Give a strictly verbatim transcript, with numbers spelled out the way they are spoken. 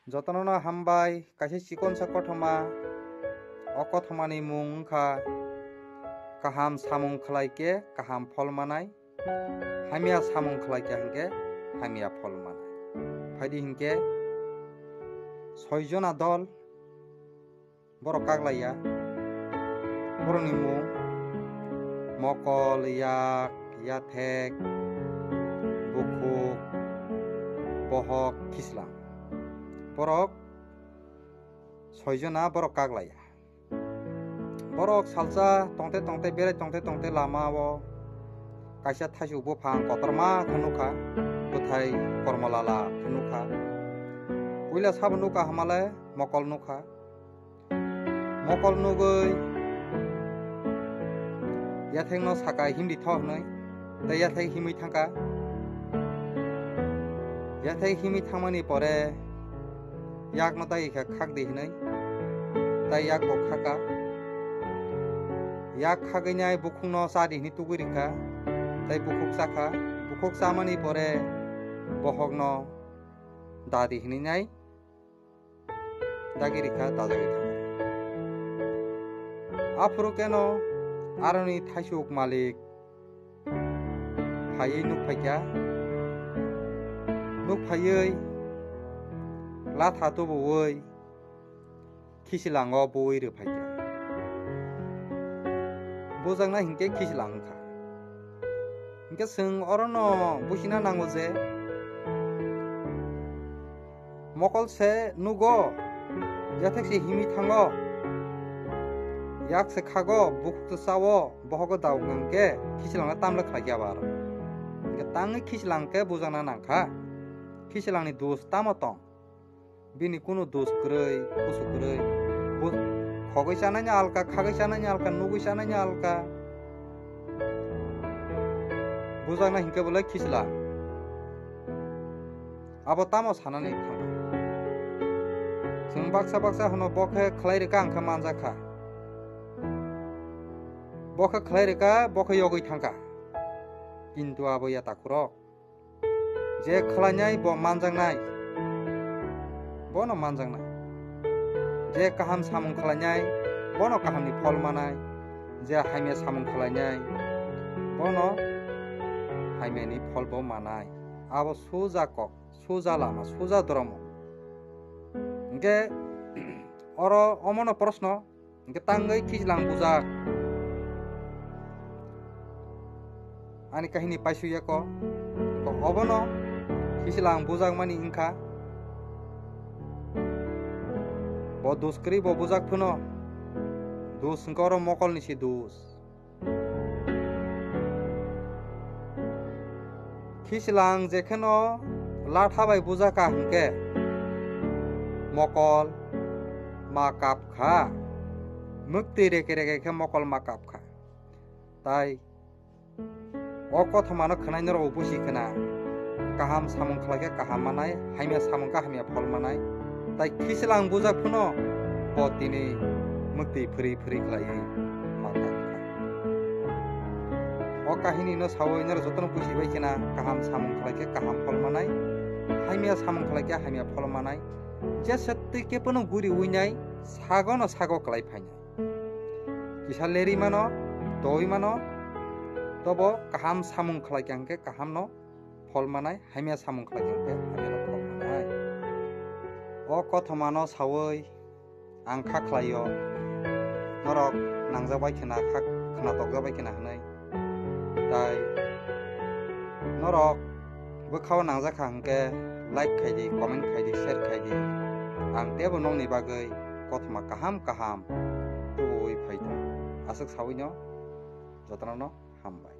Jotono no hambai, kaisa chikonsa kothoma. O kothomani mung wngkha kaham samung khlai khe kaham phol manai, hamya samung khlai khe hinkhe hamya phol manai. Phaidi hinkhe soi jona dol borok kaglaiya. Borokni mung mokol, yak, yathek, bukhuk, bohok, khislang. Borok soi jona borok kaglaiya. Borok salsa tongte tongte, berai tongte tongte lama o kaisa thaisuk buphang kotorma khe nukha, bwthai kormolala khe nukha. Puila sabo nukha hamale mokol nukha. Mokol nugwi yathekno saka himdi tho hwnwi, tei yathek himwi thangkha. Yathek himwi thangmani pore yakno dagi kha khakdi hwnwi, tei yakbo khaka. Yak khagwi nai bukhukno chadi hwnwi tugwi rikha, tei bukhuk chakha. Bukhuk chamani pore bohokno dadi hwnwi nai dagi rikha, dajagwi thangkha. Aphuru keno aroni thaisuk malik phaiwi nuk phaikha. Nuk phaiwi latha tubuwi khisilango buwi rw phaikha. Bujaknai hinkhe khisilang wngkha. Hinkhe chwng orono buchina nango je, mokol se nugo, yathek se himwi thango, yak se khago, bukhuk se chao, bohogo dao hwnkhe khisilangno tamle khlai khe abo aro. Hinkhe tangwi khisilang khe bujakna nangkha. Khisilangni dos tamo tong? Bini kunu dos kwrwi, kusu kwrwi. Bo khogwi chanani alka, khagwi chanani alka, nugwi chanani alka. Bujakna hinkhe belai khisla. Abo tamo sanani thangkha. Chwng baksa baksa hwno bo khe khlai rwkha, ang khe manjakha. Bo khe khlai rwkha, bo khe yogwi thangkha. Kintu abo ya takhurok. Je khlainai bo manjaknai, bono manjaknai. Je kaham samung khlainai, bono kahamni phol manai. Je hamya samung khlainai, bono hamyani pholbo manai. Abo suja kok, suja lama, suja dhormo. Hinkhe oro omono proshno, hinkhe tangwi khichlang bujak. Ani kahini paisuyako, hinkhe obono khichlang bujakmani wngkha. Bo dus kwrwi bo bujak phano, dus hinkhe oro mokolni se dus. Khichlang jekheno latha bai bujaka hinkhe mokol ma kap kha, mwktwi reke reke khe mokol ma kap kha. Tai o kothomano khwnai norok busi khna, kaham samung khlai khe kaham manai, hamya samung khe hamya phol manai. Tai khichlang bujak phano bo tini mwktwi phwrwi phwrwi khlaiwi ma kap kha. O kahini no sawi norok jotono busi bai khna, kaham samung khlai khe kaham phol manai, hamya samung khlai khe hamya phol manai. Jesa twi khe phano guri winai sago no sago klai phainai. Kisa lerwi mano, dowi mano, tobo kaham samung khlai khe hinkhe kaham no phol manai, hamya samung khlai khe hinkhe hamya no phol manai. O kothoma no sawi ang kha khlaio, norok nangjak bai khna, kha khna tokjak bai khna hwnwi. Tai norok bwkhao nangjak kha hinkhe like khai di, comment khai di, share khai di. Ang teibo nokni bagwi kothoma kaham kaham tubuwi phai thang. Aswk sawino jotono no hambai.